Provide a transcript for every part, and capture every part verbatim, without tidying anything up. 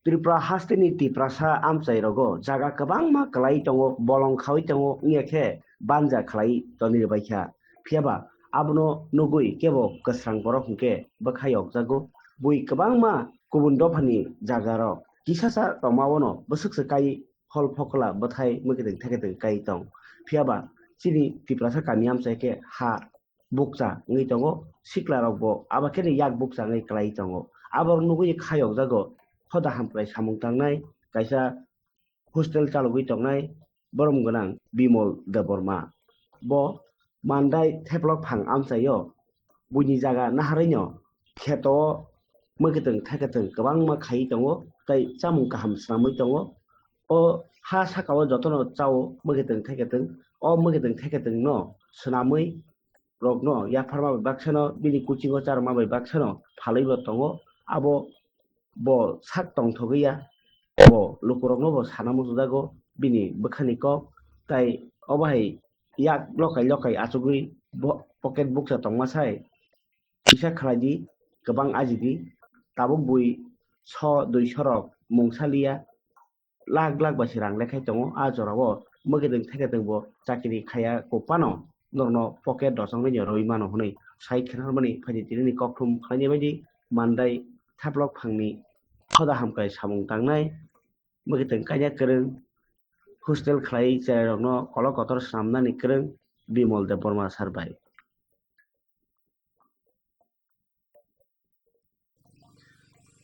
Tripura hasteni Tiprasa amchai rogo jaga kwbangma kwlai tongo, bolong khaui tongo, wngya khe banja khlai toni rwbaikha. Phiyaba abono nugui kebo kwsrang borok hwnkhe bwkha yokjago. Bui kwbangma kubun dophani jaga rok kisasa tongma bono bwswk se kai hol phokola bwthai mwkitwng theketwng kai tong. Phiyaba chini Tiprasa kami amchai khe ha bukcha wngwi tongo, sikla rok bo abo khe yak bukcha wngwi kwlai tongo. Abo nugui khayok jago hoda hamkrai samung tangnai kaisa hostel chalogwi tongnai borom gwnang Bimol Debbarma. Bo Mandai Theplok phang amchaio buini jaga naharwino kheto o mwkitwng theketwng kwbangma khaiwi tongo tei chamung kaham swnamwi tongo. O ha sakao jotono chao mwkitwng theketwng, o mwkitwng theketwng no swnamwi rokno yapharma bai baksano bini kuchingo charwma bai baksano phalwi bo tongo. Abo bo sak tongthogwi ya, bo lukurokno bo sana muchungjago bini bwkhani kok, tai obo hai yak lokai lokai achugwi bo pocket bukcha tongma sai kisa khlai di, kwbang aji di, tabuk bui so dui so rok mungsa liya, lak lak bai se rang lekhai tongo. A jorao mwkitwng theketwng bo chakiri khaiya kok phano norokno pocket rwchapmani rwi mano hwnwi sai khna rwmani phaidi tini ni kokthum khlainai baidi Mandai Theplok phangni hoda hamkrai samung tangnai mwkitwng kaina kwrwng hostel khlai cherai rokno kolok kotor swnamnani kwrwng Bimol Debbarma sir bai.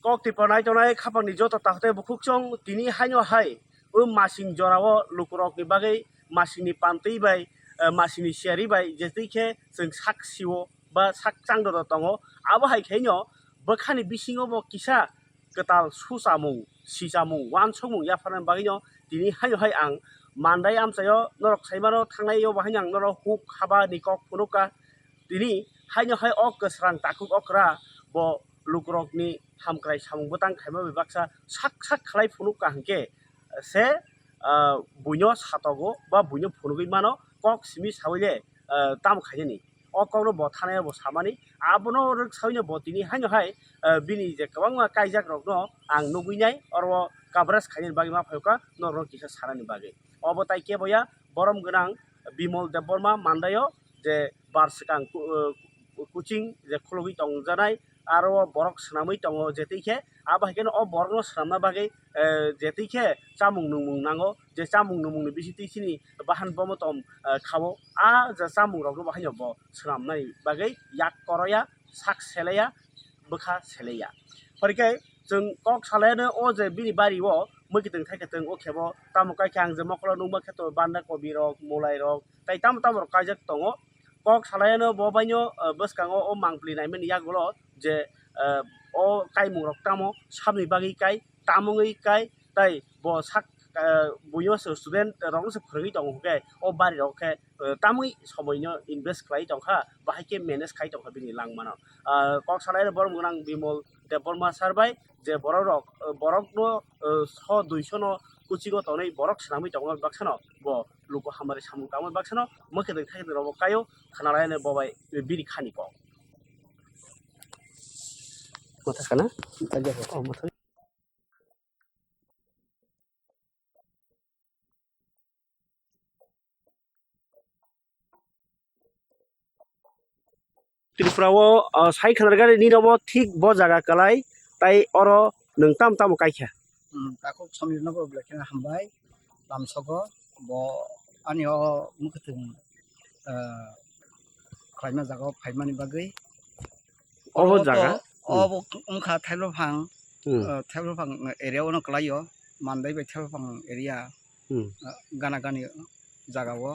Kok Tripura nai tongnai khapangni joto takhuk tei bukhuk chong tini haino hai o masing jorao lukurokni bagwi masingni pantwi bai, eh, masingni siyari bai je twi khe chwng sak sio ba sak changdoro tongo. Abo hai khe no bwkhani bisingo bo kisa kwtal suchamung, sichamung, uansukmung yapharnani bagwino tini haino hai ang Mandai amchaio norok saimano thangnai o bahaino ang norok huk haba ni kok phunukha. Tini haino hai o kwsrang takhuk okra bo lukurokni hamkrai samung bwtang khaima bai baksa sak sak khlai phunukha hwnkhe se, ah, buino satogo ba buino phunugwi mano kok simi sawi le, ah, tamo khainani. O kokno bo thanao bo samani, abono rwksawino bo tini haino hai, ah, bini je kwbangma kaijak rokno ang nugwi nai, oro coverage khainani bagwi ma phaikha norokno kisa sanani bagwi. Obo tai kebo ya, borom gwnang Bimol Debbarma Mandaio je bar swkang ku-, ah, coaching je khulugwi tongjanai, aro o borok swnamwi tongo, je twi khe abo hai kheno o borokno swnamna bagwi, eh, je twi khe chamung nwngmung nango, je chamung nwngmungni bisingtwi chini bahan bomotom, eh, khao, a je chamungrokno bo haino bo swnamnani bagwi yak koroya, sak seleya, bwkha seleya. Phai khe chwng kok salaino o je bini bari o mwkitwng thai khe chwng o khebo tamo kai khe ang je mokolo nukma khe to banda kobi rok, mulai rok, tai tamo tamo rok kaijak tongo. Kok salaino bo baino, ah, bwskango o mangpli naimani yagulo je, ah, o kaimungrok tamo sabni bagwi kai, tamungwi kai, tai bo sak, ah, buino se student rokno se phwrwngwi tongo hwnkhe o bari rok khe, ah, tamwi somoino invest khlai tongkha, bahai khe manage khai tongkha bini langmano. Ah, kok salaino borom gwnang Bimol Debbarma sir bai je borok rok, ah, borokno, ah, so dui so no kuchigo tonwi borok swnamwi tongo baksano bo luku hamari samung tangmani baksano mwkhwtwng thaikwtwng rokbo kaio khwnalainai bo bai bini khani kok. Mwthangkha na? Oh, mwthang. Tripura o, ah, sai khanargani nini obo thik bo jaga kwlai, tai oro nwng tamo tamo kaikha? Hmm, takhuk Samir no bo belai kheno hambai lamsogo, bo ani o mwkhwtwng, ah, khlaima jaga o phaimani bagwi. Obo oro jaga? To, hmm, obo wngkha Thailophang, hmm, ah, Thailophang area o no kwlaio, Mandai bai Thailophang area, hmm, ah, gana gani jaga o.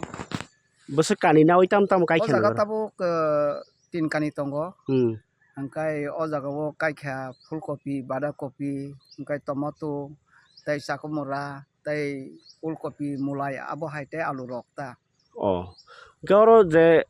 Bwswk kani nawi tamo tamo kaikha o jaga nang oro? Tabuk, ah, tin kani tongo. Hmm. Hwnkhe o jaga o kaikha phulkopi, badakopi, hwnkhe tomato, tei chakwmwra, tei ulkopi, mulai, abo hai tei alu rok ta. Oh. Hwnkhe oro je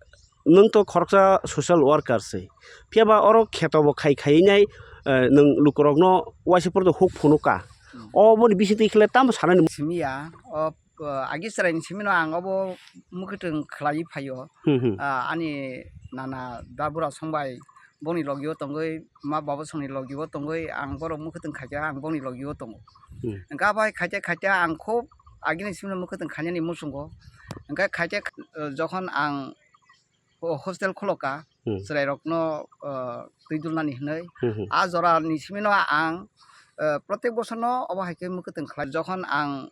nwng to khoroksa social worker se. Phiya ba oro kheto bo khai khai nai, eh, nwng lukurokno waisa porto huk phunukha. Hmm. Oboni bisingtwi khe le tamo sanani? Simi ya, o, o, agi chwraini simi no ang obo mwkhwtwng khlaiwi phaio. Hmm, hmm. Ah, ani nana da bura song bai boni logio tongwi, ma baba songni logio tongwi ang borok mwkhwtwng khaikha, ang boni logio tongo. Hmm. Hwnkhe abo hai khaite khaite ang khub agini simino mwkhwtwng khainani muchungo. Hwnkhe khaite, eh, jokhon ang ho-, hostel khulokha, Hmm. chwrairokno, eh, twi dulnani hwnwi. Hmm, hmm. A jorani simino ang, eh, protek bosorno obo hai khe mwkhwtwng khlai. Jokhon ang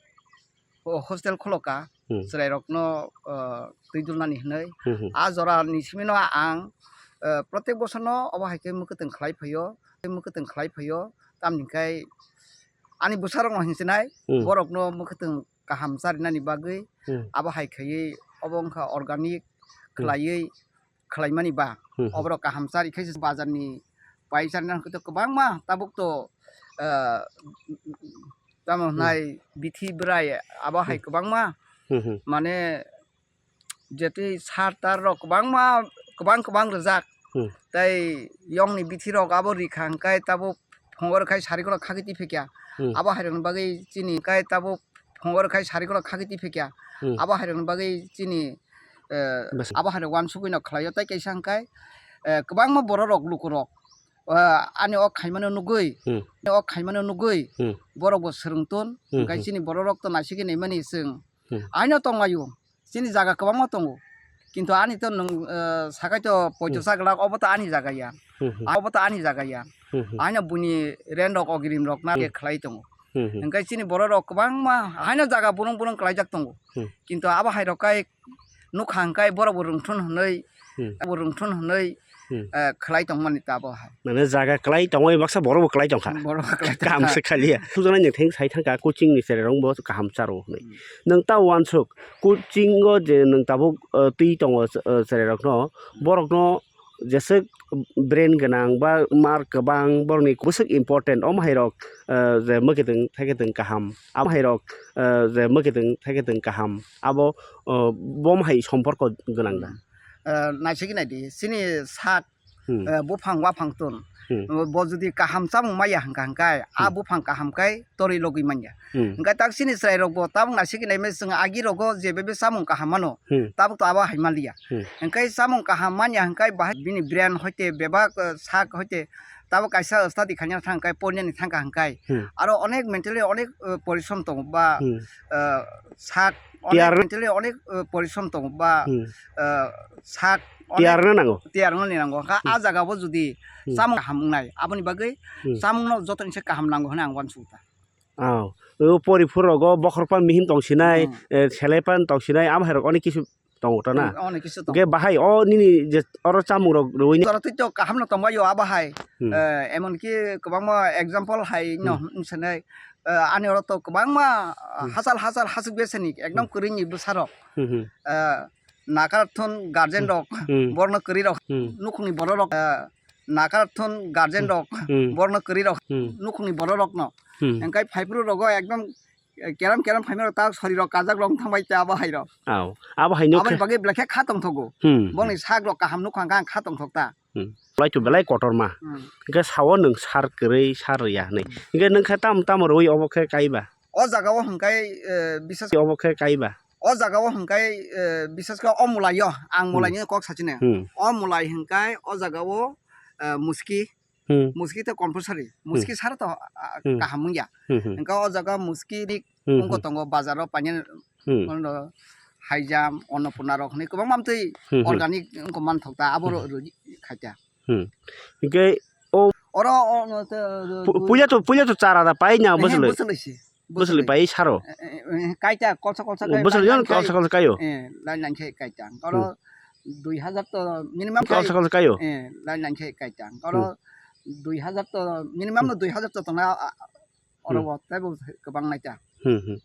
ho-, hostel khulokha, Hmm. chwrairokno, eh, twi dulnani hwnwi. Hmm, hmm. A jorani simino ang, eh, protek bosorno obo hai khe mwkhwtwng khlai phaio, mwkhwtwng khlai phaio. Tamni hwnkhe ani bwsarokno hinsinai, Hmm. borokno mwkhwtwng kaham charinani bagwi Hmm. abo hai khaiwi obo wngkha organic Hmm. khlaiwi khlaimani ba Hmm, hmm. oborok kaham chari khe se bazarni pai charina hwnkhe to kwbangma tabuk to, ah, tamo Hmm. hnai bithi bwrai abo hai Hmm. kwbangma Hmm, hmm. mane jetwi sar tar rok kwbangma kwbang kwbang rijak Hmm. tei yongni bithi rok abo rikha hwnkhe tabuk phungo rwkhai sari kheno khagwi tiphikya Hmm. abo hai rokni bagwi chini hwnkhe tabuk phungo rwkhai sari kheno khagwi tiphikya Hmm. abo hai rokni bagwi chini, eh, Bwswk. abo hai rok uansugwi no khlaio tei kaisa hwnkhe, eh, kwbangma borok rok luku rok, eh, ani o khaimano nugwi Hmm. ani o khaimano nugwi Hmm. borok bo swrwng ton Hmm, hwnkhe hmm. chini borok rok to naisingwi naimani chwng Hmm. Aino tonglaio. Chini jaga kwbangma tongo. Kintu ani to nwng, eh, sakai to poito Hmm. chaglak, obo to ani jaga ya. Hmm, hmm. Obo to ani jaga ya. Hmm, hmm. Aino buini rent rok, ogrim rok na Hmm. khe khlai tongo. Hmm, hmm. Hwnkhe chini borok rok kwbangma haino jaga burung burung klaijak tongo. Hmm. Kintu abo hai rok kai nukha hwnkhe borok bo rwngthun hwnwi, Hmm. bo rwngthun hwnwi Hmm. eh, khlai tongmani tabuk hai. Mane jaga klai tongwi baksa borok bo klai tongkha. Borok bo klai tongkha. Kaham se khaliya. Sujaknai nwng theng sai thangkha coaching ni cherai rok bo kaham charo hwnwi. Hmm. Nwng ta uansuk coaching o je nwng tabuk, eh, twi tongo, eh, cherai rokno, borokno jeswk brain gwnang ba mark kwbang borokni bwswk important omo hai rok, eh, je mwkhwtwng thaikhe twng kaham. Amo hai rok, eh, je mwkhwtwng thaikhe twng kaham. Abo, eh, bom hai somporko gwnang da. Hmm. Eh, naisingwi naidi, chini sak Hmm. eh, buphang waphang tun. Hmm. Bo jodi kaham chamung maya hwnkha hwnkhe, a Hmm. buphang kaham khe torwi logwi manya. Hmm. Hwnkhe tak chini chwrai rok bo tabuk naisingwi naimai chwng agi rogo je bebe chamung kaham mano, Hmm. tabuk to abo hai manliya. Hmm. Hwnkhe chamung kaham manya hwnkhe bahai bini brain hoite bebak, eh, sak hoite tabuk kaisa study khaina thang hwnkhe, porinani thangkha hwnkhe. Hmm. Aro onek mentally onek, eh, porishrom tongo ba, Hmm. eh, sak Tiyar onek mentally onek, eh, porishrom tongo ba, Hmm. eh, sak onek Tiyarna nango. Tiyarna ni nango. Kha Hmm. a jaga bo jodi Hmm. chamung kaham wngnai, aboni bagwi Hmm. chamung no joto ni se kaham nango hwnwi ang uansukha. Oh, o poriphur rogo bokhorokpa mihim tongsinai, Hmm. eh, seleipan tongsinai, amo hai rok onek kisu tongo ta na? Hmm, onek kisu tongo. Ge bahai o nini je oro chamung rok rwini Oro twi to kaham no tongbaio abo hai. Hmm. Eh, emon ki kwbangma example hai no Hmm. wngsanai. Eh, ani oro to kwbangma, ah, Hmm. hachal hachal hasik beseni ekdom Hmm. kwrwini bwsarok. Hmm, hmm. Eh, nakar thun guardian Hmm. rok, Hmm. borno kwrwi rok, Hmm. nukhungni borok rok, eh, nakar thun guardian Hmm. rok, Hmm. borno kwrwi rok, Hmm. nukhungni borok rokno. Hmm. Hwnkhe phaiphuru rogo ekdom, eh, keram keram phaima rok ta sori rok kajak rok thangbai ta abo hai rok. Au, abo hai no Aboni khe bagwi belai khe kha tongthogo. Hmm. Boni sak rok kaham nukha hwnkhe ang kha tongthok ta. Hmm. Belai to belai kotorma. Hmm. Hwnkhe sao nwng sar kwrwi sar rwya hwnwi. Hmm. Hwnkhe nwng khe tamo tamo rwui obo khe kaiba? O jaga o hwnkhe, eh, bisas Obo khe kaiba? O jaga o hwnkhe, eh, bisas khe o mulai o, ang Hmm. mulai ni kok sachine. Hmm. O mulai hwnkhe o jaga o, eh, muski, Hmm. muski tei compulsory. Hmm. Muski sar to, ah, Hmm. kaham wngya. Hmm, hmm. Hwnkhe o jaga muski ni Hmm, wngkha hmm. tongo bazar o painani Hmm. Ono haijam, Annapurna rok hinwi kwbangma amtwi Hmm, hmm. organic wngkha manthok ta, abo Hmm. ro-, ro-, khaikha. Hmm. Hwnkhe o Oro, o, no, te, pu-, pu-, puila to, puila to chara da pai na, eh, bwswlwi? Bwswlwi se. Bwswlwi Bwswlwi. Pai saro? Eh, eh, eh, kaita, kolsa, kolsa Oh, kai, bwswlwi line, jon line kolsa, kai. Kolsa kaio? Eh, line, line kai kaita. Oro Hmm. dui hazar to minimum kai. Kolsa, kolsa kaio? Eh, line, line kai kaita. Oro Hmm. dui hazar to minimum no Hmm. dui hazar to tongna, a, Oro Hmm. bo teibo kwbang naita. Hmm, hmm.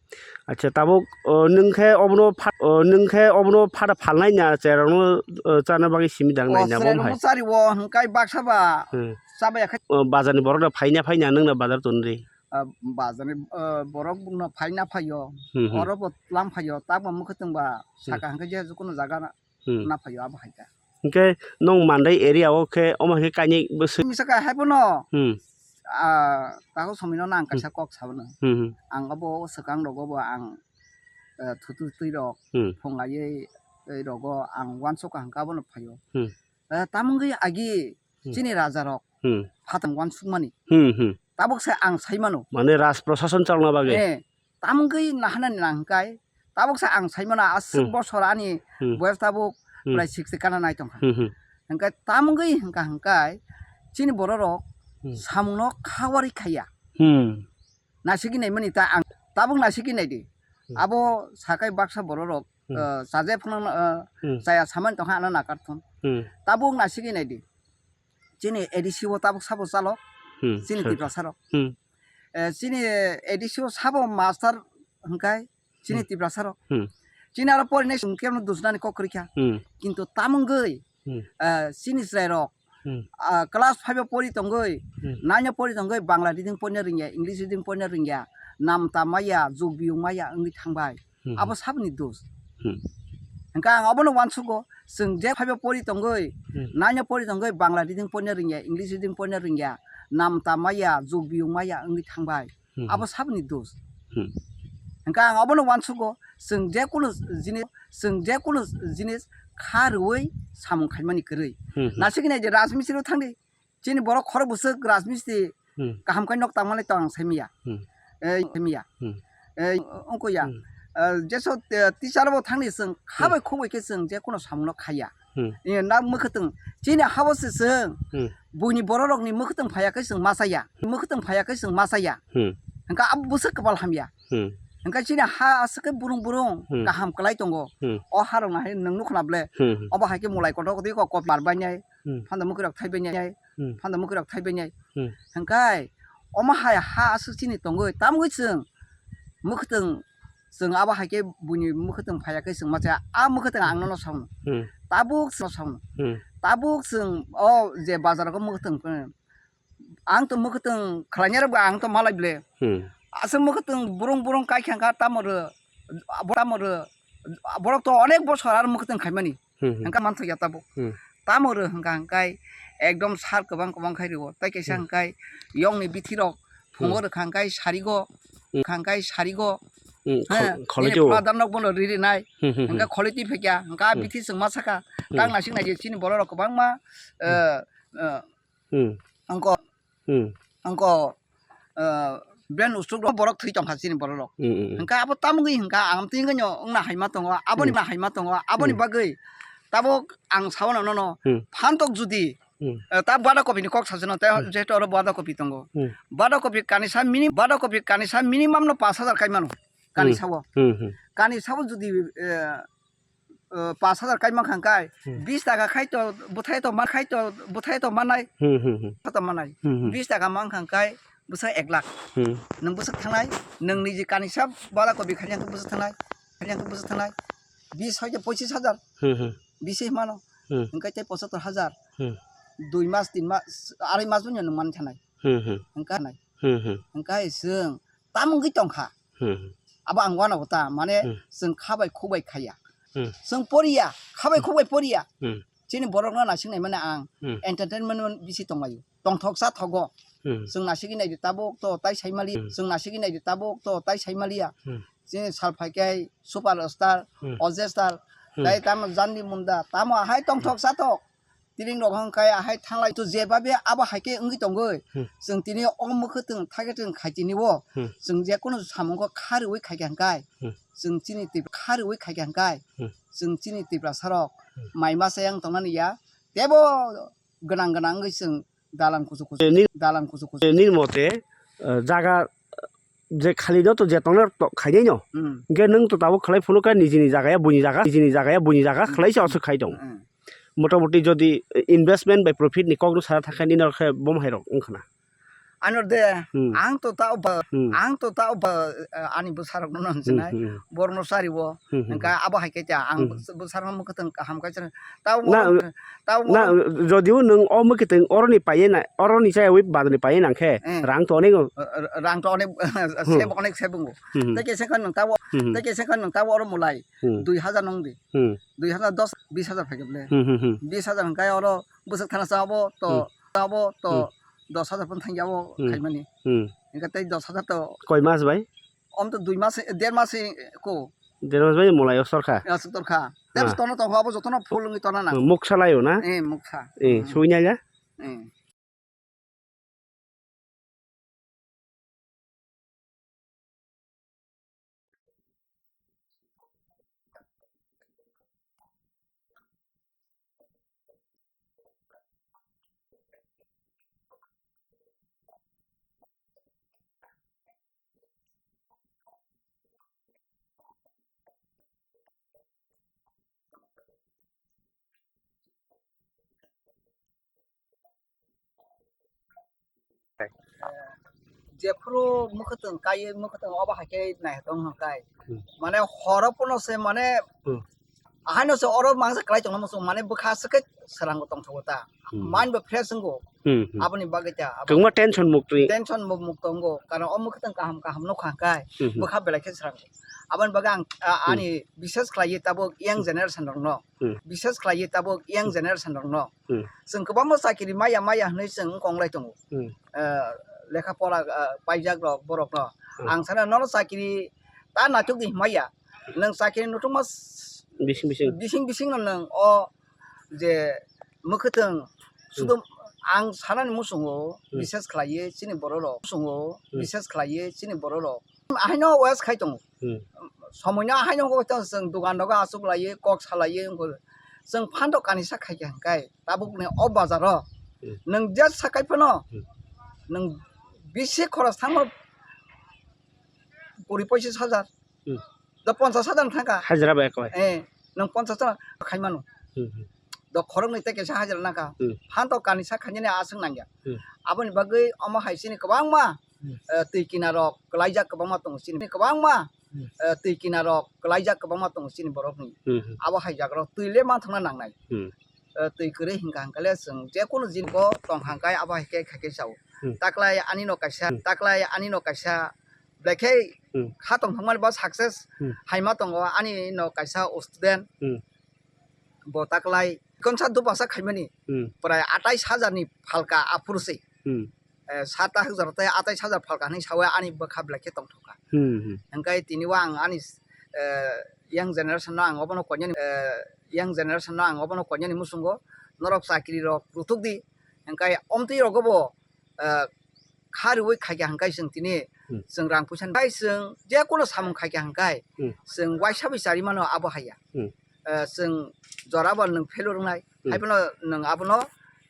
Acha, tabuk, o, nwng khe obono pha-, o, nwng khe obono phada phalnai na, cherokno, o, chana bagwi simi dang O, nai na, cherokno bom hai? Chari o, hwnkhe baksa ba Hmm. chabaya khe. O, bazarni borok no phaina phaina, nwng no bazar tonwi? A, bazarni, o, borok no phaina phaio. Hmm, hmm. Oro bo tlam phaio, tabuk mwkhwtwng ba Hmm. saka hwnkhe je kuno jaga na. Hmm. Na phaio abo hai kha. Hwnkhe nwng Mandai area o khe omo hai khe kainwi bwswk Misa kha hai phano, Hmm. ah, takhuk somino no ang Hmm. kaisa kok sabano. Hmm, hmm. Ang abo swkang rogo bo ang, eh, thutu twi rok Hmm. phunglaiwi, eh, rogo ang uansukha hwnkhe abono phaio. Hmm. Eh, tamungwi agi Hmm. Chini rajarok Hmm. phatang uansukmani. Hmm, hmm. Tabuk se ang saimano. Mane raj prashason chalna bagwi. Eh, tamgwi nahanani nang hwnkhe, tabuk se ang saimano aswk Hmm. bosor ani Hmm. boyos tabuk Hmm. prai sixty kana nai tongkha. Hmm, hmm. Hwnkhe tamgwi hwnkha hwnkhe chini bororok Hmm. samungno khawarwi khaiya. Hmm. Nasigwi naimani ta ang tabuk nasigwi naidi. Hmm. Abo sakai baksa bororok, Hmm. eh, chaje phano, eh, Hmm. chaya samani tongkha ano nakarthung. Hmm. Tabuk nasigwi naidi. Chini A D C o tabuk sabo chalo. Hmm. Chini Tiprasarok. Hmm. Eh, chini A D C o sabo master hwnkhe chini Hmm. Tiprasarok. Hmm. Chini aro porinai chwng kebo dusnani kok kwrwikha. Hmm. Kintu tamungwi Hmm. ah, chini chwrairok, Hmm. ah, class five o pori tongwi, Hmm. nine o pori tongwi, Bangla reading porina rwngya, English reading porina rwngya, nam tam maya, jug biyung maya wngwi thangbai. Hmm. Abo saboni dos. Hmm. Hwnkhe ang obono uansugo, chwng je five o pori tongwi, Hmm. nine o pori tongwi, Bangla reading porina rwngya, English reading porina rwngya, nam tam maya, jug biyung maya wngwi thangbai. Hmm. Abo saboni dos. Hmm. Hwnkhe ang obono uansugo, chwng je kunu jinis, chwng je kunu jinis kha rwui samung khaimani kwrwi. Hmm, hmm. Nasigwi naidi, rajmistri o thangdi. Chini borok khorok bwswk rajmistri Hmm. kaham khe nok tangmani tong ang saimanya. Hmm. Eh, saimanya. Hmm. Eh, wngkha ya. Hmm. Eh, jeso, eh, teacher bo thangdi, chwng kha Hmm. bai khuk bai khe chwng je kunu samung no khaiya. Hmm. Eh, na mwkhwtwng. Chini habo se chwng Hmm. buini bororokni mwkhwtwng phaiya khe chwng machaya. Mwkhwtwng phaiya khe chwng machaya. Hmm. Hwnkhe abo bwswk kwbal hamya. Hmm. Hwnkhe chini ha aswk khe burung burung Hmm. kaham kwlai tongo. Hmm. O harok no hai nwng nukha na ble. Hmm. Obo hai khe mulai kotor kotor kok kop mar bainai. Hmm. Phanda mwkhwirok thai bainai. Hmm. Phanda mwkhwirok thai bainai. Hmm. Hwnkhe omo hai ha aswk chini tongwi tamwi chwng mwkhwtwng chwng abo hai khe buini mwkhwtwng phaiya khe chwng machaya, a mwkhwtwng ang nono songno. Hmm. Tabuk chwng songno. Hmm. Tabuk chwng o je bazar o mwkhwtwng, ang to mwkhwtwng khlainai rok bo ang to malai ble. Hmm. Aswk mwkhwtwng burung burung kai kha kha tamo rw, tamo rw, borok to onek bosor aro mwkhwtwng khaimani. Hmm, hmm. Hwnkha manthoya tabuk. Hmm. Tamo rw hwnkha hwnkhe ekdom sar kwbang kwbang khai rwo. Tai kaisa Hmm. hwnkhe yongni bithi rok phungo Hmm. rwkha hwnkhe sarigo, Hmm. hwnkha hwnkhe sarigo. Hmm, He, khol-, nini kholitio. Father nok bono ri rinai. Hmm, hmm, hmm. Hwnkhe kholitwi phekya, hwnkha Hmm. bithi chwngma saka. Hmm. Tang nasing nai je chini borok rok kwbangma, Hmm. eh, eh, Hmm. Angko, Hmm. angko, eh, brand usuk rok borok thwi tongkha chini borok rok. Hmm, hmm, hmm. Hwnkha abo tamgwi hwnkha ang twi hwnkhe wngna haima tongo, aboni Hmm. ma haima tongo, aboni Hmm. bagwi tabuk ang sao nono, Hmm. phantok judi, Hmm. eh, ta bada kopi ni kok sajano, ta Hmm. jehetu oro bada kopi tongo. Hmm. Bada kopi kanisa mini, bada kopi kanisa minimum no pash hajar kai mano. Kani Hmm. sao. Hmm, hmm. Kani sao judi, eh, eh, pash hajar kai mankha hwnkhe, Hmm. bis taka khai to, bwthai to man khai to, bwthai to manai. Hmm, hmm, hmm. Kha to manai. Hmm, hmm. Bis taka mankha hwnkhe bwsa ek lakh. Hmm. Nwng bwsa thangnai, nwng niji kanisa bada kopi khaina hwnkhe bwsa thangnai, khaina hwnkhe bwsa thangnai. Bis hoite pochis hajar. Hmm, hmm. Bisi mano. Hmm. Hwnkhe tei pochottor hajar. Hmm. Dui mas, tin mas, arai mas boni nwng man thangnai. Hmm, hmm. Hwnkhe nai. Hmm, hmm. Hwnkhe chwng tamungwi tongkha. Hmm. Abo ang uanabo ta, mane Hmm. chwng kha bai khuk bai khaiya. Hmm. Chwng poriya, kha bai Hmm. khuk bai poriya. Hmm. Chini borokno naising naimani ang Hmm. entertainment bisi tonglaio. Tongthok cha thogo. Hmm. Chwng nasigwi naidi tabuk to tai saimaliya. Hmm. Chwng nasigwi naidi tabuk to tai saimaliya. Hmm. Chini sal phaikhai super star, Hmm. Oje star, Hmm. tai tamo Jandi Munda, tamo ahai tongthok cha thok. Tiring rok hwn khe ahai thanglai to jeba be abo hai khe wngwi tongwi. Hmm. Chwng tini o mwkhwtwng thakhe chwng khai tini o. Hmm. Chwng je kunu samung kha rwui khai kha hwnkhe. Hmm. Chwng chini Tipra kha rwui khai kha hwnkhe. Hmm. Chwng chini Tiprasa rok Hmm. mai masa yang tongnani ya. Tebo gwnang gwnang wngwi chwng dalan kuchuk kuchuk, Ni- dalan kuchuk kuchuk. Nini mote, eh, jaga je khali no to je tongna to khainai no. Hmm. Hingke nwng to tabuk khlai phunukha nijini jaga ya buini jaga, nijini jaga ya buini jaga Hmm. khlai se aswk khai tong. Hmm. Motamoti jodi investment bai profit ni kok no sana thangkha nini rok khe bom hai rok wngkhana. Ano de, Hmm. ang to tao ba, Hmm. ang to tao ba, eh, ani bwsarok no Hmm, nang sinai, hmm. Borno sari o, Hmm, hmm, hingka hmm. abo hai khe ta, ang Hmm. bwsarok no mwkhwtwng kaham kaichana. Tao Na, wo, tao na, wo. Jodi o nwng o mwkhwtwng oroni paiye na, oroni chaywi badani paiye nang khe, Eh. rang to onek o. Eh, eh, rang to onek, Hmm. save onek save wngo. Hmm, hmm. Tei kesa khe nwng tao, Hmm, hmm. tei kesa khe nwng tao oro mulai, Hmm. dui hazar nong di. Hmm. Dui hazar dos, bis hazar phai khe ble. Hmm, hmm, hmm. Bis hazar hingka oro bwswk thana sa abo to, Hmm. abo to Hmm. dos hazar pon thang ya abo Hmm. khaimani. Hmm. Hingka tei dos hazar to. Koi mas bai? Om to dui mas, der mas ko. Der mas bai mulai o sorkha? Ya, sorkha. Ter Ah. tono tong abo jotono full wngwi tona nang. Muksa layo na? Eh, muksa. Eh, Hmm. suinai ya? Hmm. Jephuru mwkhwtwng kaiwi mwkhwtwng obo hai khe naitong hwn kai. Hmm. Mane horo pono se mane Hmm. Ahaino se oro mangsa kwlai tongma muchung mane bwkha swkhe swrango tongthogo ta. Hmm. Mind bo fresh wngo. Hmm, hmm. Aboni bagwi ta abo Kwbangma tension mukti. Tension bo mukto wngo. Karon o mwkhwtwng kaham kaham nukha hwn kai. Hmm, hmm. Bwkha belai khe swrango. Aboni bagwi ang, a, Hmm. ani bises khlaiwi tabuk young Hmm. generation rokno. Hmm. Bises khlaiwi tabuk young Hmm. generation rokno. Hmm. Chwng kwbangma chakiri maya maya hwnwi chwng wngkong lai tongo. Hmm. Eh, lekha pora, eh, paijak rok borok no. Hmm. Ang sana nono chakiri ta naituk di hwnmaya. Nwng chakiri nutukma s-, Bising bising. bising bising no nwng o je mwkhwtwng Hmm. sudu ang sanani muchungo Hmm. bises khlaiwi chini borok rok. Muchungo Hmm. bises khlaiwi chini borok rok. Ahaino west khai tongo. Hmm. Somoino ahaino west tongo, chwng dugan rogo achuk laiwi kok salaiwi wngkha. Chwng phano kanisa khai kha hwnkhe tabukni o bazaro Hmm. nwng je sakai phano Hmm. nwng bisi khoros thangma kuri pochis hajar. Hmm. Do ponchas hajar thangkha. Hajra bai koi. Eh, nwng ponchas hajar khai mano. Hmm, hmm. Do khoroknwi tei kaisa hajra nangkha. Hmm. Phanto kanisa khainani aswk nangya. Hmm. Aboni bagwi omo hai chini kwbangma, Hmm. eh, twi kinarok kwlaijak kwbangma tongo chini. Kwbangma, Hmm. eh, twi kinarok kwlaijak kwbangma tongo chini borokni. Hmm, hmm. Abo hai jagarok twi le manthokna nangnai. Hmm. Eh, twi kwrwi hwnkha hwnkhe le chwng jekunu jinigo tongkha hwnkhe abo hai khe khaikhe chao. Hmm. Taklai ani no kaisa, Hmm. taklai ani no kaisa belai khe Hmm. kha tongthokmani ba success Hmm. haima tongo ani no kaisa student. Hmm. Bo taklai konsa dupasa khaimani Hmm. prai atais hajar ni phalka aphuru se. Hmm. Eh, sat ta hwk jora tei atais hajar phalka hinwi sawi ani bwkha belai khe tongthokha. Hmm, hmm. Hwnkhe tini o ang ani, eh, young generation no ang obono koinani, eh, young generation no ang obono koinani muchungo norok chakiri rok rutuk di. Hwnkhe omtwi rogo bo, eh, kha rwui khaikha hwnkhe chwng tini Hmm. chwng rang puisa ni. Tei chwng jekunu samung khaikha hwnkhe Hmm. chwng waisa bai chari mano abo haiya. Hmm. Eh, chwng jora bo nwng failure wngnai. Hmm. Haiphano nwng abono,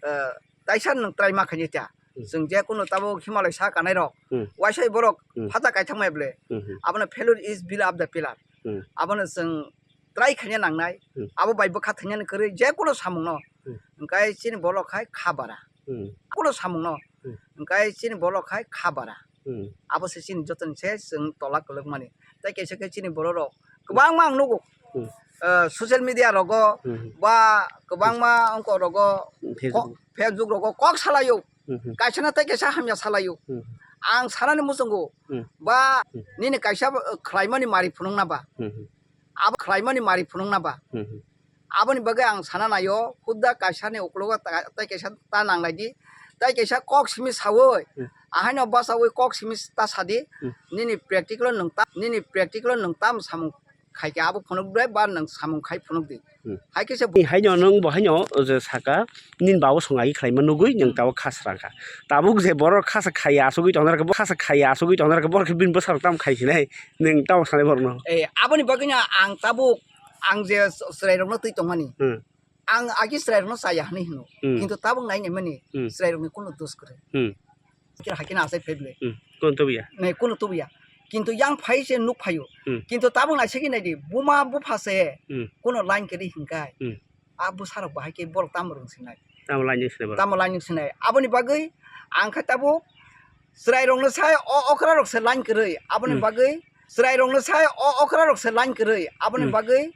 eh, taisa nwng try ma khainai ta. Hmm. Chwng jekunu tabuk Himalaya sa kanai rok, Hmm. waisa borok Hmm. phacha kaithang mai ble. Hmm, hmm. Abono failure is build up the pillar. Hmm. Abono chwng try khaina nangnai. Hmm. Abo bai bwkha thwinani kwrwi jekunu samungno. Hmm. Hwnkhe chini borok khai kha bara. Hmm. Kuno samungno. Hmm. Hwnkhe chini borok khai kha bara. Hmm. Abo se chini jotoni se chwng tola kwlwkmani. Tei kaisa khe chini borok rok kwbangma ang nugo. Hmm. Eh, social media rogo Hmm. ba kwbangma ongko rogo Facebook. Ko-, Facebook rogo kok salaio. Hmm, hmm. Kaisa na tei kaisa hamya salaio. Hmm. Ang sanani muchungo Hmm. ba Hmm. nini kaisa, eh, khlaimani mari phunukna ba. Hmm, hmm. Abo khlaimani mari phunukna ba. Hmm, hmm. Aboni bagwi ang sana naio, hudda kaisani uklogo ta-, tei kaisa ta nanglai di, tei kaisa kok simi saui, Hmm. ahaino bachaui kok simi ta sadi, Hmm. nini practical-o nwng ta-, nini practical-o nwng tamo samung khaikha abo phunuk bai ba nwng samung khai phunuk di. Hmm. Hai khe se Ni haino nwng bo haino je saka, nini babo song agi khlaima nugui nwng Hmm. tabuk khasrang kha. Tabuk je borok khasa khaiya asugui tongna khe, bo khasa khaiya asugui tongna khe, borok khe bini bwsarok tamo khai sinai. Nwng tamo sanai borokno? Eh, aboni bagwino ang tabuk, ang je chwrairokno twi tongmani. Hmm. Ang agi chwrairokno chaya hwnwi hwno. Hmm. Kintu tabuk nai naimani Hmm. chwrairokni kunu dos kwrwi. Hmm. Kira hakhe na achai phai bwle. Hmm. Kunu tubuya. Ne, kunu tubuya. Kintu yang phai se nuk phaio. Hmm. Kintu tabuk naisigi naidi, buma bupha se Hmm. kunu line kwrwi hwnkai. Hmm. A bwsarok bahai khe borok tamo rwng sinai. Tamo line ni sinai borok? Tamo line ni sinai. Aboni bagwi ang khe tabuk chwrairokno sai o okra rok se line kwrwi. Aboni Hmm. bagwi chwrairokno sai o okra rok se line kwrwi. Aboni Hmm. bagwi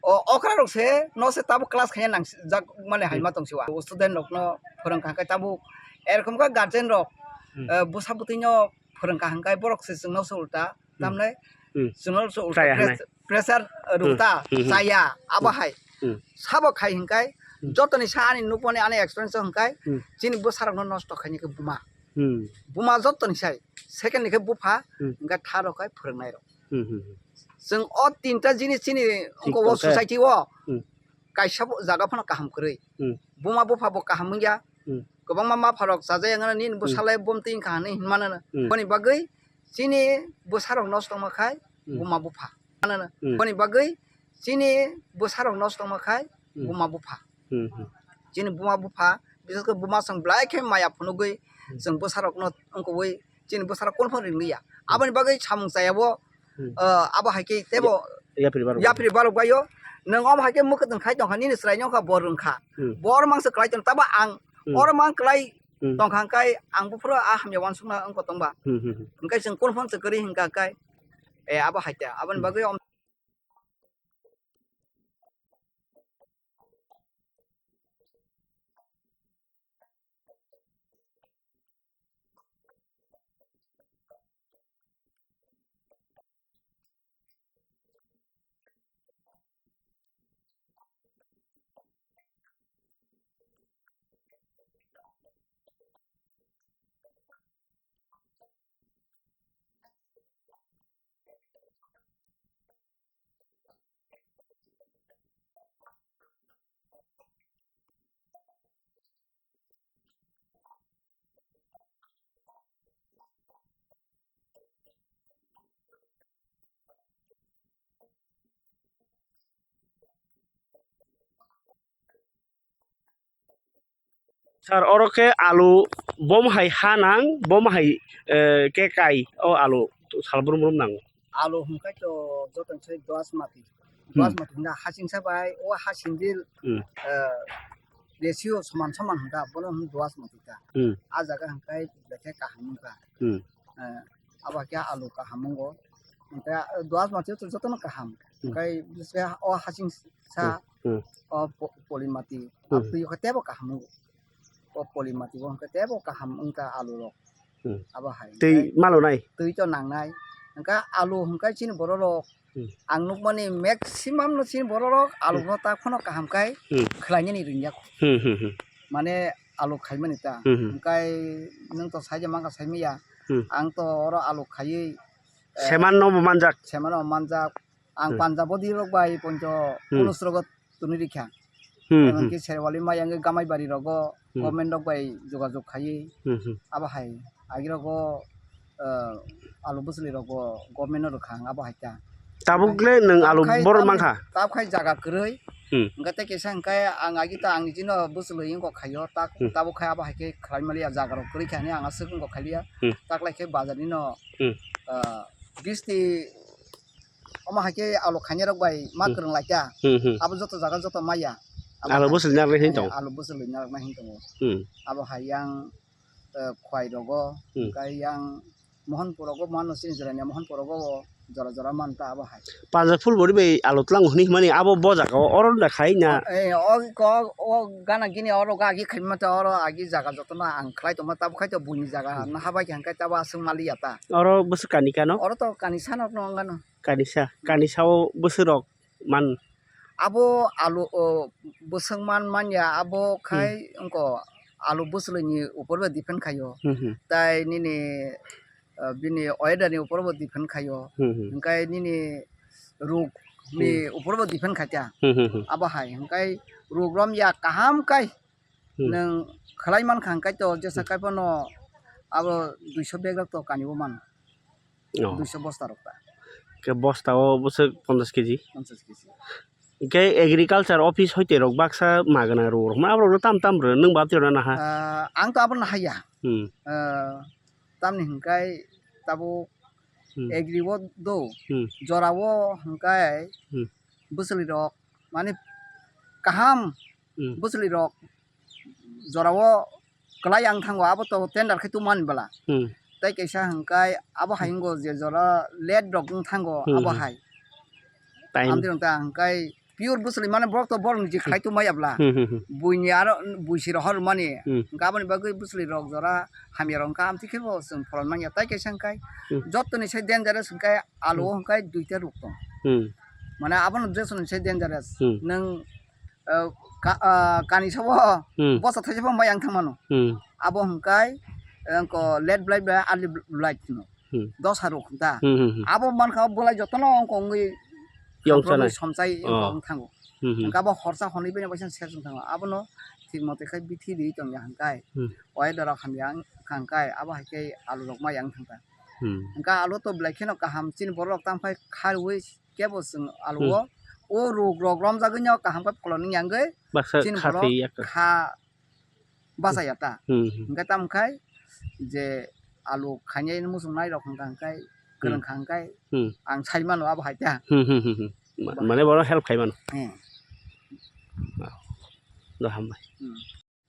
o okra rok se no se tabuk class khaina nang jak mane Hmm. haima tong siwa. Student rokno phwrwng kha khe tabuk. Erokom khe guardian rok, Hmm. eh, bwsa bwtwi no phwrwng kha hwnkhe borok se chwngno se ulta. Hmm. Tamne Hmm. chwngno se ulta Chaya pres-, hwnai. pressure, eh, Hmm. rwkta Hmm, hmm. chaya abo Hmm. hai. Hmm. Sabo khai hwnkhe Hmm. jotoni sa ani nukmani ani experience hwnkhe Hmm. chini bwsarokno nosto khaini khe buma. Hmm. Buma jotoni sai second ni khe bupha Hmm. hwnkhe tha rok khai phwrwngnairok. Hmm, hmm, hmm. Chwng o tinta jinis chini Thik ongko o tongkhe. Society o Hmm. kaisa bo jaga phano kaham kwrwi. Hmm. Buma bupha bo kaham wngya. Hmm. kwbangma mapha rok chajak ya wngmano, nini bwsa Hmm. lai bom twi wngkha hinwi hinmano. Hmm. Aboni bagwi chini bwsa rok nosto wngma khai Hmm. buma bupha. Hmm. Aboni bagwi chini bwsa rok nosto wngma khai Hmm. buma bupha. Hmm, hmm. Chini buma bupha, bises khe buma chwng belai khe maya phunugwi Hmm. chwng bwsa rokno wngkogwi chini bwsa rok kunu phano ringliya. Hmm. Aboni bagwi samung chayabo, Hmm. ah, abo hai khe tebo Ya-, yapri barok. Yapri barok bayo. Nwng omo hai khe mwkhwtwng khai tongkha, nini chwraino wngkha bo rwngkha. Hmm. Bo oro mangsa kwlai tong, tabo ang Hmm. oro mang kwlai Hmm. tongkha hwnkhe ang buphuru a hamya uansukna wngkha tongba. Hmm, hmm, hmm. Hwnkhe chwng kunu phano chwng kwrwi hwnkha hwnkhe, eh, abo hai ta. Aboni Hmm. bagwi om- Sir, oro khe alu bom hai ha nang, bom hai, eh, khe kai o alu sal brum brum nango. Alu hwnkhe to joto ni soi dosmati. Hmm. Dosmati hwnkhe hasingsa bai o hasingdil, Hmm. eh, ratio soman soman hwnkha, bono hwn dosmati ta. Hmm. A jaga hwnkhe belai khe kaham wngkha. Hmm. Eh, abo khe alu kaham wngo. Hwnkhe, eh, dosmati to jotono kaham. Hmm. Hwnkhe bwskango o hasingsa, Hmm. Hmm. o po-, polimati, Hmm. a twi o khe teibo kaham wngo. O polimati bo hwnkhe teibo kaham wngkha alu rok. Hmm. Abo hai. Twi hwnkhe malo nai? Twi to nangnai. Hwnkhe alu hwnkhe chini borok rok Hmm. ang nukmani maximum no chini borok rok alu Hmm. no ta phano kaham khai Hmm. khlainani ringya. Hmm, hmm, hmm. Mane alu khaimani ta. Hmm, hmm. Hwnkhe nwng to saija mangkha saimaya. Hmm. Ang to oro alu khaiwi, eh, Seman no bo manjak. Seman no manjak. Ang Hmm. Punjab o di rok bai poncho Hmm. police rogo tuni rikha. Hmm, hmm. Emonki Serwali mai ang Gamai bari rogo Hmm. government rok bai jogajog khaiwi Hmm, hmm. abo hai agi rogo, eh, alu bwswli rogo government no rwkha ang abo hai ta. Tabuk le nwng alu Tabuk khai, bor tabuk, mankha? Tabuk khai jaga kwrwi. Hmm. Hwnkhe tei kisa hwnkhe ang agi ta ang niji no bwswli wngkok khaio ta, Hmm. tabuk khai abo hai khe khlai maliya jaga rok kwrwi kha hinwi ang aswk wngkok khailiya. Hmm. Taklai khe bazar ni no, Hmm. eh, bisti Omo hai khe alu khainai rok bai ma Hmm. kwrwng lai kha. Hmm, hmm. Abo joto jaga joto maya. Abo Alu hai bwswlwi narwknai hin Eh, tongo. Alu bwswlwi narwknai hin tongo. Hmm. Abo hai yang, eh, Khwai rogo, Hmm. hwnkhe yang Mohanpur rogo, Mohan no sini jora ni Mohanpur rogo o jora jora man ta abo hai. Panjab phul bori bai alu tlang hwnwi hwnmani abo bo jaga o oro da khai na? Eh, o ko, o gana gini oro ga agi khai ma ta oro agi jaga joto no ang khlai tongma tabuk khai to buini jaga Hmm. na habai khe hwnkhe tabo aswk maliya ta. Oro bwswk kani kano? Oro to kani sana no wngano. Kanisa, kanisa o bwswk rok man. Abo alu, o, bwswk man manya, abo Hmm. khai wngkha alu bwswlwi ni upor bai depend khaio. Hmm, hmm. Tai nini, o, bini weather ni upor bo depend khaio. Hmm, hmm. Hwnkhe nini ruk ni Hmm. upor bo depend khaikha. Hmm, hmm, hmm. Abo hai, hwnkhe ruk romya kaham kai Hmm. Nwng khlai mankha hwnkhe to jesa Hmm. kaiphano abo duiso bag rok to kani bo mano. Oh. Duiso bosta rok ta. Ke bosta o bwswk ponchash kg? Ponchash kg. Hwnkhe agriculture office hoite rok baksa magwna rw rok ma aborok tam tam rw nwng bab twi rw naha? Ah, ang to abono haya. Hmm. Ah, tamni hwnkhe tabuk Hmm. agri o do. Hmm. Jora o hwnkhe Hmm. bwswlwi rok mane kaham Hmm. bwswlwi rok jora o kwlai ang thango abo to tender khe tongmani bwla. Hmm. Tei kaisa hwnkhe abo hai Hmm. wngkha je jora late rok wng thango Hmm, abo hmm. hai. Time. Amtwi wngkha hwnkhe pure bwswlwi mane borok to borok ni je Hmm. khlai tongmaya bwla. Hmm, hmm, hmm. Buini aro buisi rohor mani. Hmm. Hwnkhe aboni bagwi bwswlwi rok jora hamya rok wngkha amtwi khe bo chwng pholon manya. Tei kaisa hwnkhe Hmm. joto ni se dangerous hwnkhe alu Hmm. o hwnkhe duita ruk tong. Hmm. Mane abono dress no se dangerous. Hmm. Nwng, eh, ka-, ah, kani sabo Hmm. bosa thaisa bo bai ang thangmano. Hmm. Abo hwnkhe, eh, ko late blight ba early blight no. Hmm. Dosa rok ta. Hmm, hmm, hmm. Abo mankha bolai jotono wngkha wngwi Yong haphurwi sanai. Somsai wngkha Oh. wng thango. Hmm, hmm. Hwnkhe abo horsa hwnwi bini waisa sers wng thango. Abono thik mote khe bithi riwi tongya hwnkhe. Hmm. Weather rok hamya wng kha hwnkhe abo hai khe alu rok maya wng thangkha. Hmm. Hwnkhe alu to belai kheno kaham chini borok rok tamo khai kharwi kebo chwng alu Hmm. o, o rok rok romjagwi no kaham khe pholoni yangwi Baksa chini kha borok thwi ya kha. Kha bachaya ta. Hmm, hmm. Hwnkhe tamo khai je alu khainai muchung nai rok hwnkha hwnkhe Hmm. kwrwng kha hwnkhe Hmm. ang sai mano abo hai ta. Hmm, hmm, hmm, hmm. Ma-, Ba- mane bono help khai mano. Hmm. Do hambai. Hmm.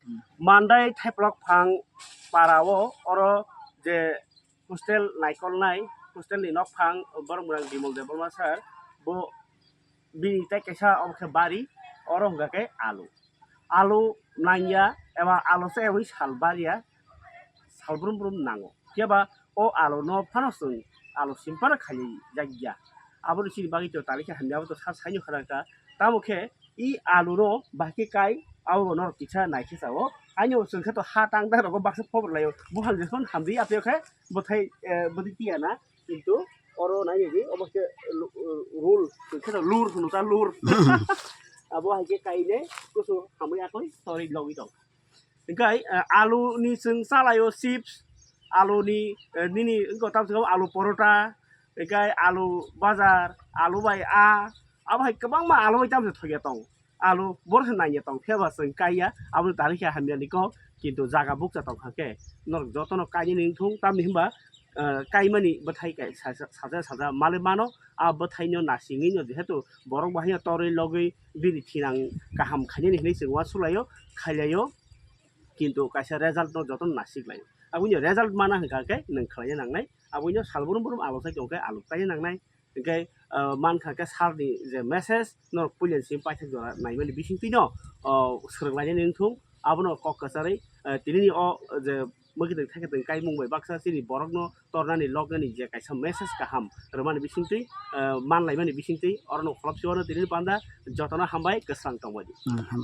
Hmm. Mandai Thaiplok Phang para o oro je hostel naikolnai, hostel ni nokphang borok mwnang Bimal Debbarma sir, bo bini tei kaisa obo khe bari, oro hwnkha khe alu. Alu nangya eba alu se ewi sal bariya, sal brum brum nango. Phiya ba o alu no phano chwng alu sim phano khaijak ya. Aboni chini bagwi to tali khe hamya, abo to sa saino khana kha. Tamo khe i alu no bahai khe kai, abo norok kisa nai khe sao. Aino chwng khe to ha tang da rogo baksa phobor laio. Buphang jephon hamri apyo khe bwthai, eh, bwdwi tiya na. Kintu oro nai di, obo khe lu-, rule, khe lur hwno ta lur. Abo hai khe kaine kusu hamwi akoi tori logwi tong. Hingkai, eh, alu ni chwng chalaio chips, alu ni, eh, nini wngkha tamo se alu porota, hingkai alu bajar, alu bai a, abo hai kwbangma alu bai tamo se thokya tong. Alu borok se nangya tong phiya ba chwng kaiya, aboni tari khe hamya ni kok, kintu jaga bukcha tong kha khe norok jotono kainwi nung thung, tamni hwnba, eh, kaimani bwthai kai sa-, sa-, saja saja malwi mano, a bwthai no nasingwi no jehetu borok bahai no torwi logwi bini thinang kaham khainani hinwi chwng uansuk laio, khailaio, kintu kaisa result no jotono nasik laio. Aboni result mana hwnkha khe nwng khlaina nangnai, aboni sal brum brum alu sai tong khe alu kaina nangnai. Hingke, ah, mankha khe sir ni je message norok puilani simi paithak jora naimani bisingtwi no, oh, swrwnglainani wngthung, abono kok kwcharwi, ah, tini ni o je mwkhitwng thaikhe twng kaimung bai baksa chini borokno tornani lognani je kaisa message kaham rwmani bisingtwi, ah, manlaimani bisingtwi orono kholopsi wano tini ni panda jotono hambai kwsang tongbaidi. Hmm, ham-,